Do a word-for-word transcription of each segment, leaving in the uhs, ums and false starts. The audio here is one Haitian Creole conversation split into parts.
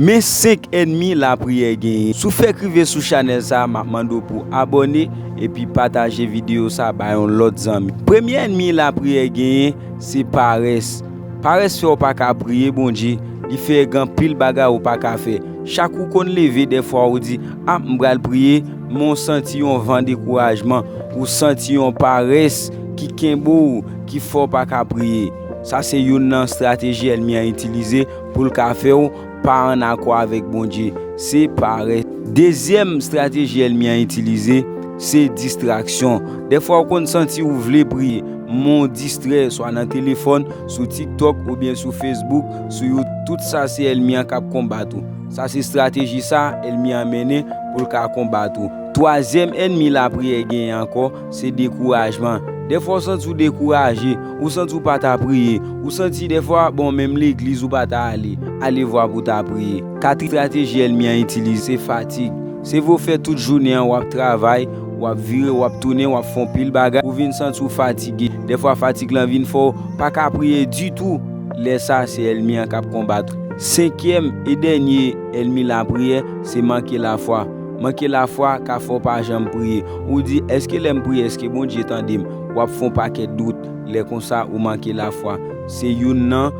Men senk ènmi lapriyè genyen. Si w fèk rive sou chanèl sa a, m ap mande w pou w abòne epi pataje videyo sa a bay yon lòt zanmi. Premye ènmi lapriyè genyen, se parès. Parès fè w pa ka priye Bondye, li fè gen anpil bagay ou pa ka fè. Chak ou konn leve, dèfwa ou di, "A, m pral priye," men w santi yon van dekourajman, ou santi yon parès ki kenbe w, ki fè w pa ka priye. Sa se youn nan estrateji ènmi an itilize pou l ka fè w pa ann akò avèk Bondye. Se parès. Dezyèm estrateji ènmi an itilize, se distraksyon. Dèfwa ou konn santi ou vle priye, men w distrè, swa nan telefòn, sou TikTok oubyen sou Facebook, sou YouTube. Tout sa se ènmi an k ap konbat ou. Sa se estrateji sa ènmi an mennen pou l ka konbat ou. Twazyèm ènmi lapriyè genyen ankò, se dekourajman. Dèfwa w santi w dekouraje, ou santi w pa ta priye, ou santi dèfwa, bon, menm legliz ou pa ta ale, alevwa pou w ta priye. Katriyèm estrateji ènmi an itilize, se fatig. Se vre w fè tout jounen an w ap travay, w ap vire, w ap tounen, w ap fè yon pil bagay, ou vin santi w fatige. Dèfwa fatig lan vin fè w pa ka priye ditou. Lè sa, se ènmi an k ap konbat ou. Senkyèm e dènye ènmi lapriyè, se manke lafwa. Manke lafwa ka fè w pa janm priye. Ou di, "Èske lè m priye, èske Bondye tande m?" W ap fè yon pakèt dout. Lè konsa, ou manke lafwa. Se youn nan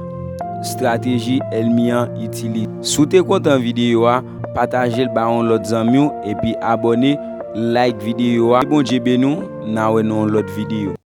estrateji ènmi an itilize. Si w te kontan videyo a, pataje l ba yon lòt zanmi w epi abòne, like videyo a. Bondye beni w, n a wè nan yon lòt videyo.